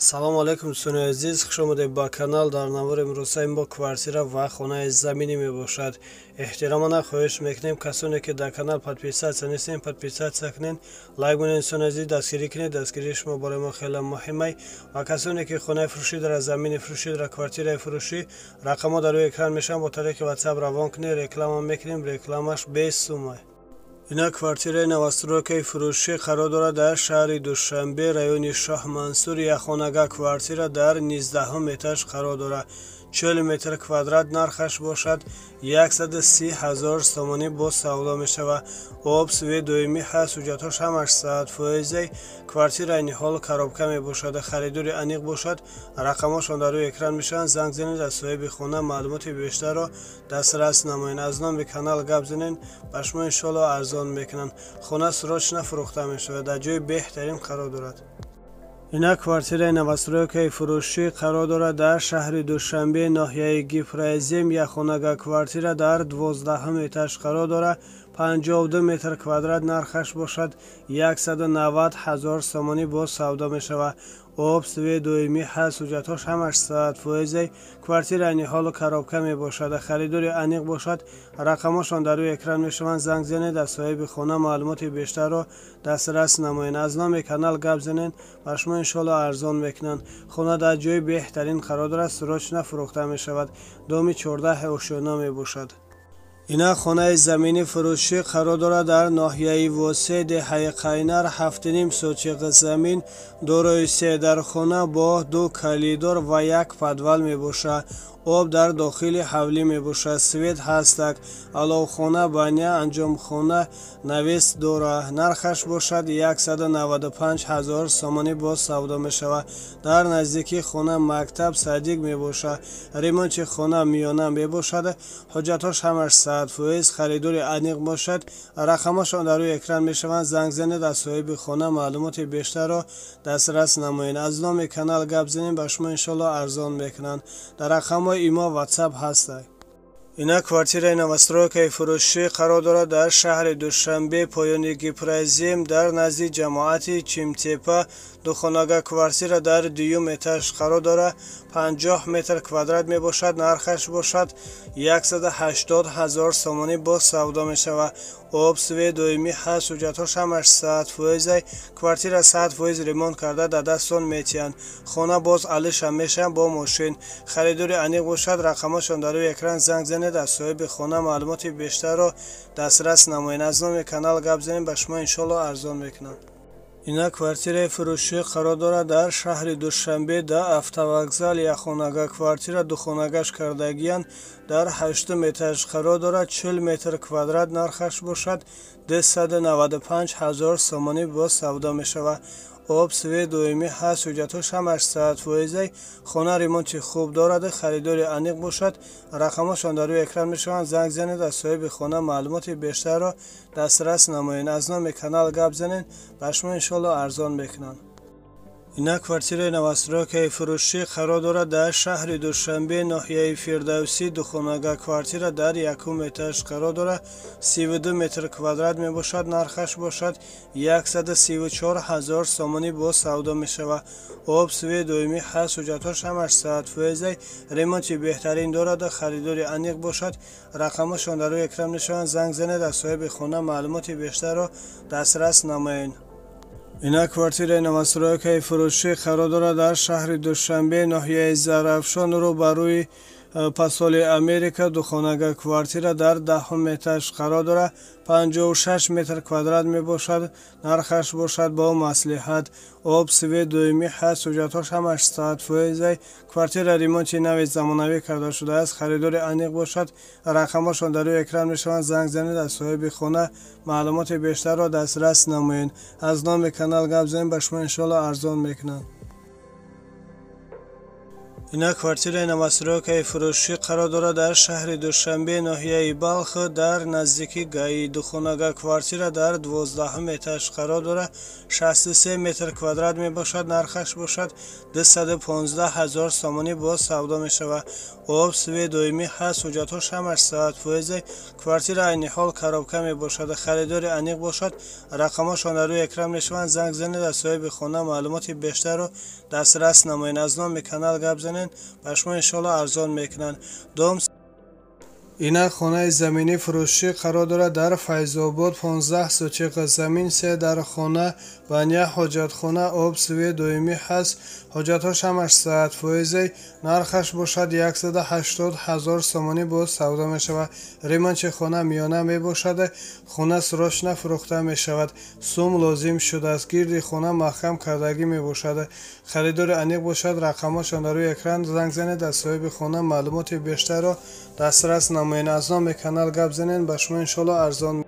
Салому алейкум, дӯстони азиз, хуш омадед ба канал. Дар навори имрӯзаи мо квартира ва хонаи заминӣ мебошад. Эҳтиромона хоҳиш мекунем, касоне ки дар канал подписаться нестем, подписаться кунед, лайк монед. Дӯстони азиз, дастгирӣ кунед, дастгирии шумо барои мо хеле муҳимай. Ва касоне ки хонаи фурӯшӣ дорад, замини фурӯшӣ дорад, квартираи фурӯшӣ, рақамҳо дар рӯи экран мешаванд, бо тариқи WhatsApp равон кунед, реклама мекунем, рекламаш бесумай. Ина квартираи новостройкаи фурӯшӣ қарор дорад дар шаҳри Душанбе, райони Шоҳмансур. Якхонага квартира дар 19-ум этаж қарор дорад, 40 метр квадрат, нархаш бошад 130 ҳазор сомонӣ, боз савдо мешавад. Об, свет доимӣ ҳаст, ҳуҷҷатҳош ҳамаш 100%. Квартира айни ҳол коробка мебошад. Харидори аниқ бошад, рақамҳошон дар рӯи экран мешаванд, занг занед, аз соҳиби хона маълумоти бештарро дастрас намоед. Аз номи канал гап занед, ба шумо иншоалло арзон мекунанд. Хона срочно фурӯхта мешавад, дар ҷои беҳтарин қарор дорад. Ина квартираи новостройкаи фурӯшӣ қарор дорад дар шаҳри Душанбе, ноҳияи Гипрозем. Якхонага квартира дар 12-ум этаж қарор дорад, 52 метр квадрат, нархаш бошад 190 ҳазор сомонӣ, боз савдо мешавад. Об, свет доимӣ ҳаст, ҳуҷҷатҳош ҳамаш 100%. Квартира айни ҳол коробка мебошад. Харидори аниқ бошад, рақамҳошон дар рӯи экран мешаванд, занг занед, аз соҳиби хона маълумоти бештарро дастрас намоед. Аз номи канал гап занед, ба шумо иншоалло арзон мекунанд. Хона дар ҷои беҳтарин қарор дорад, срочно фурӯхта мешавад. Доми 14 ошёна мебошад. Ина хонаи заминӣ фурӯшӣ қарор дорад дар ноҳияи Восе, деҳаи Қайнар, 7,5 сотиқ замин, дорои се дархона бо ду коридор ва як подвал мебошад. Об дар дохили ҳавлӣ мебошад, свет ҳастак, аловхона, баня, анҷомхона, навес дорад. Нархаш бошад 195 ҳазор сомонӣ, боз савдо мешавад. Дар наздикии хона мактаб, садик мебошад. Ремонти хона миёна мебошад, ҳуҷҷатҳош ҳамаш 100%. Харидори аниқ бошад, рақамҳошон дар рӯи экран мешаванд, занг занед, аз соҳиби хона маълумоти бештарро дастрас намоед. Аз номи канал гап занед, ба шумо иншоалло арзон мекунанд. Дар рақамҳои имо, WhatsApp ҳастанд. Ина квартираи новостройкаи фурӯшӣ қарор дорад дар шаҳри Душанбе, поёни Гипрозем, дар назди ҷамоати Чимтепа. Духонага квартира дар дуюм этаж қарор дорад, 50 метр квадрат мебошад, нархаш бошад 180 ҳазор сомонӣ, боз савдо мешавад. Об, свет доимӣ ҳаст, ҳуҷҷатҳош ҳамаш 100%. Квартира 100% ремонт карда дар дастон метиҳанд. Хона боз алишам мешаванд бо мошин. Харидори аниқ бошад, рақамҳошон дар рӯи экран, занг занед, аз соҳиби хона маълумоти бештарро дастрас намоед. Аз номи канал гап занед, ба шумо иншоалло арзон мекунанд. Ина квартираи фурӯшӣ қарор дорад дар шаҳри Душанбе, дар автовокзал. Якхонага квартира духонагаш кардагиянд, дар ҳаштум этаж қарор дорад, 40 метр квадрат, нархаш бошад 295 ҳазор сомонӣ, боз савдо мешавад. Об, свет доимӣ ҳаст, ҳуҷҷатҳош ҳамаш 100%. Хона ремонти хуб дорад. Харидори аниқ бошад, рақамҳошон дар рӯи экран мешаванд, занг занед, аз соҳиби хона маълумоти бештарро дастрас намоед. Аз номи канал гап занед, ба шумо иншоалло арзон мекунанд. Ина квартираи новостройкаи фурӯшӣ қарор дорад дар шаҳри Душанбе, ноҳияи Фирдавсӣ. Духонага квартира дар якум этаж қарор дорад, 32 метр квадрат мебошад, нархаш бошад 134 ҳазор сомонӣ, боз савдо мешавад. Об, свет доимӣ ҳаст, ҳуҷҷатҳош ҳамаш 100%. Ремонти беҳтарин дорад. Харидори аниқ бошад, рақамҳошон дар рӯи экран мешаванд, занг занед, аз соҳиби хона маълумоти бештарро дастрас намоед. Ина квартираи новостройкаи фурӯшӣ қарор дорад дар шаҳри Душанбе, ноҳияи Зарафшон, рӯ ба рӯи посоли Америка. Духонага квартира дар 10-ум этаж қарор дорад, 56 метр квадрат мебошад, нархаш бошад бо маслиҳат. Об, свет доимӣ ҳаст, ҳуҷҷатҳош ҳамаш 100%. Квартира ремонти нави замонавӣ карда шудааст. Харидори аниқ бошад, рақамҳошон дар рӯи экран мешаванд, занг занед, аз соҳиби хона маълумоти бештарро дастрас намоед. Аз номи канал гап занед, ба шумо иншоалло арзон мекунанд. Ина квартираи новостройкаи фурӯшӣ қарор дорад дар шаҳри Душанбе, ноҳияи Балх, дар наздики ГАИ духонага. Квартира дар 12 этаж қарор дорад, 63 метр квадрат мебошад, нархаш бошад 215 ҳазор сомонӣ боз савдо мешавад. Об, свет доимӣ ҳаст, ҳуҷҷатҳош ҳамаш 100%. Квартира айни ҳол коробка мебошад. Харидори аниқ бошад, рақамҳошон дар рӯи экран мешаванд, занг занед, аз соҳиби хона маълумоти бештарро дастрас намоед. Аз номи канал гап занед, ба шумо иншоалло арзон мекунанд. Дом. Ина хонаи заминӣ фурӯшӣ қарор дорад дар Файзобод, 15 сотиқ замин, се дар хона, баня, ҳоҷатхона, об, свет доимӣ ҳаст, ҳоҷатҳош ҳамаш 100%, нархаш бошад 180 ҳазор сомонӣ боз савдо мешавад. Ремонти хона миёна мебошад, хона срочно фурӯхта мешавад, сум лозим шудааст, гирди хона маҳкам кардагӣ мебошад. Харидори аниқ бошад, рақамҳошон дар рӯи экран, занг занед, аз соҳиби хона маълумоти бештарро дастрас намоед. Аз номи канал гап занед, ба шумо иншоалло арзон.